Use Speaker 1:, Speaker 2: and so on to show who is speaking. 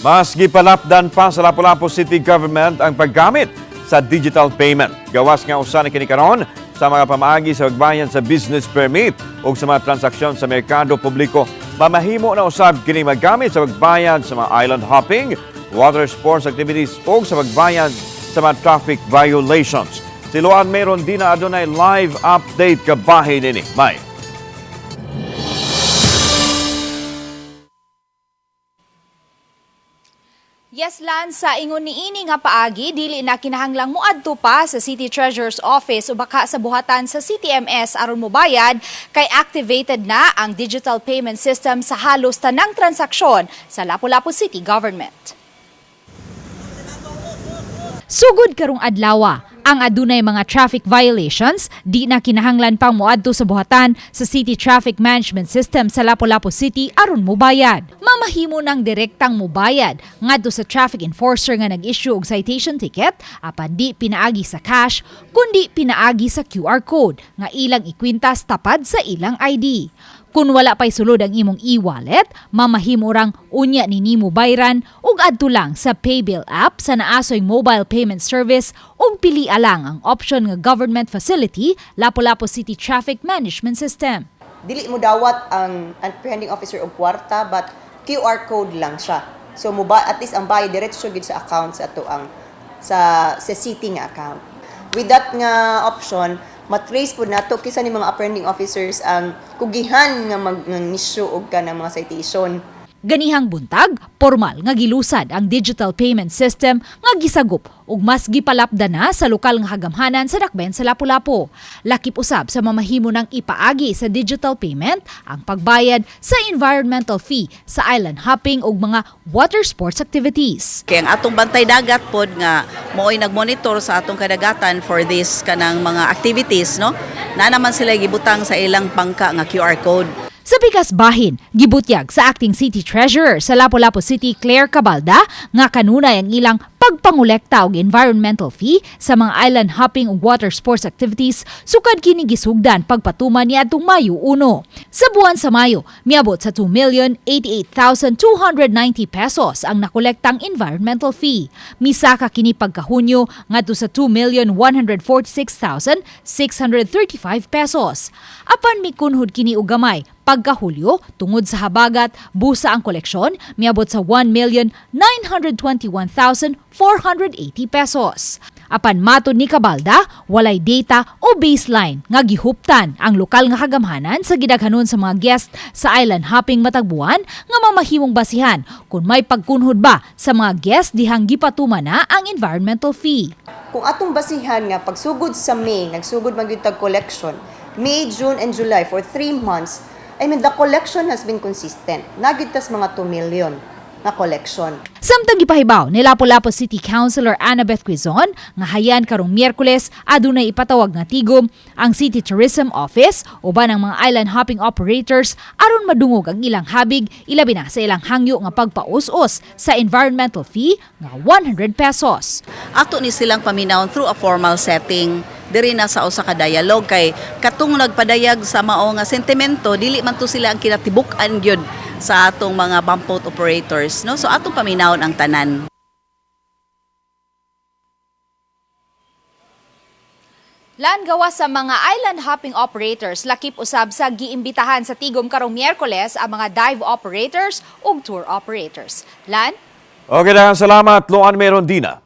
Speaker 1: Mas gipalapdan pa sa Lapu-Lapu City Government ang paggamit sa digital payment. Gawas nga usa na kini karon sa mga pamaagi sa pagbayad sa business permit o sa mga transaksyon sa merkado publiko. Mamahimo na usab kini magamit sa pagbayad sa mga island hopping, water sports activities o sa pagbayad sa mga traffic violations. Si Luan Meron din na adunay live update kabahin nini. May.
Speaker 2: Yes, Lan, sa ingon niini nga paagi, dili na kinahanglang moadto pa sa City Treasurer's Office o baka sa buhatan sa CTMS aron mobayad kay activated na ang digital payment system sa halos tanang transaksyon sa Lapu-Lapu City Government. Sugod karong adlawa, ang adunay mga traffic violations, di na kinahanglan pang moadto sa buhatan sa City Traffic Management System sa Lapu-Lapu City aron mobayad. Mamahimo ng direktang mobayad ngadto sa traffic enforcer nga nag-issue og citation ticket apan di pinaagi sa cash kundi pinaagi sa QR code nga ilang ikwintas tapad sa ilang ID. Kung wala pa'y sulod ang imong e-wallet, mamahimo rang unya ni nimo bayran ug adto lang sa Paybill app sa naasoy mobile payment service ug pili lang ang option nga government facility Lapu-Lapu City Traffic Management System.
Speaker 3: Dili mo dawat ang apprehending officer og kwarta, but QR code lang siya. So mo ba at least ang bayad diretso gid sa account sa ato ang sa city nga account. With that nga option, matrace pud nato kinsa ni mga apprehending officers ang kugihan nga mag nga issue og kanang mga citation.
Speaker 2: Ganihang buntag, formal nga gilusad ang digital payment system nga gisagop ug mas gipalapda na sa lokal nga hagamhanan sa dakbayan sa Lapu-Lapu. Lakip usab sa mamahimo ng ipaagi sa digital payment ang pagbayad sa environmental fee sa island hopping ug mga water sports activities.
Speaker 4: Kaya ang atong bantay dagat pod nga mooy nagmonitor sa atong kadagatan for this kanang mga activities, no, na naman sila gibutang sa ilang bangka nga QR code.
Speaker 2: Sa pikas bahin, gibutyag sa acting city treasurer sa Lapu-Lapu City Claire Cabalda nga kanunay ang ilang pagpangolekta og environmental fee sa mga island hopping ug water sports activities sukad kini gisugdan pagpatuman niadtong Mayo 1. Sa buwan sa Mayo, miabot sa 2,088,290 pesos ang nakolektang environmental fee. Misaka kini pagkahunyo ngadto sa 2,146,635 pesos. Apan mikunhod kini og gamay pagkahulyo tungod sa habagat, busa ang koleksyon, miabot sa 1,921,480 pesos. Apan matod ni Cabalda, walay data o baseline nga gihuptan ang lokal nga kagamhanan sa gidaghanon sa mga guest sa island hopping matag buwan nga mamahimong basihan kung may pagkunhod ba sa mga guest dihang gipatuman na ang environmental fee.
Speaker 3: Kung atong basihan nga pagsugod sa May, nagsugod man gyud tag collection, May, June and July for 3 months, I mean, the collection has been consistent. Naa gyud tas mga 2 million nga collection.
Speaker 2: Samtang gipahibaw ni Lapu-Lapu City Councilor Annabeth Quizon nga hayan karong Miyerkules adunay ipatawag nga tigom ang City Tourism Office uban ang mga island hopping operators aron madungog ang ilang habig, ilabi na sa ilang hangyo nga pagpaus-os sa environmental fee nga 100 pesos.
Speaker 4: Ato ni silang paminawon through a formal setting diri na sa usa ka dialogue, kay katong nagpadayag sa mao nga sentimento, dili man to sila ang kinatibuk-an gyud sa atong mga bump boat operators, no? So atong paminawon ang tanan.
Speaker 2: Lan, gawas sa mga island hopping operators, lakip usab sa giimbitahan sa tigom karong Miyerkules ang mga dive operators ug tour operators. Lan?
Speaker 1: Okay, daghang salamat, Luan Merondina.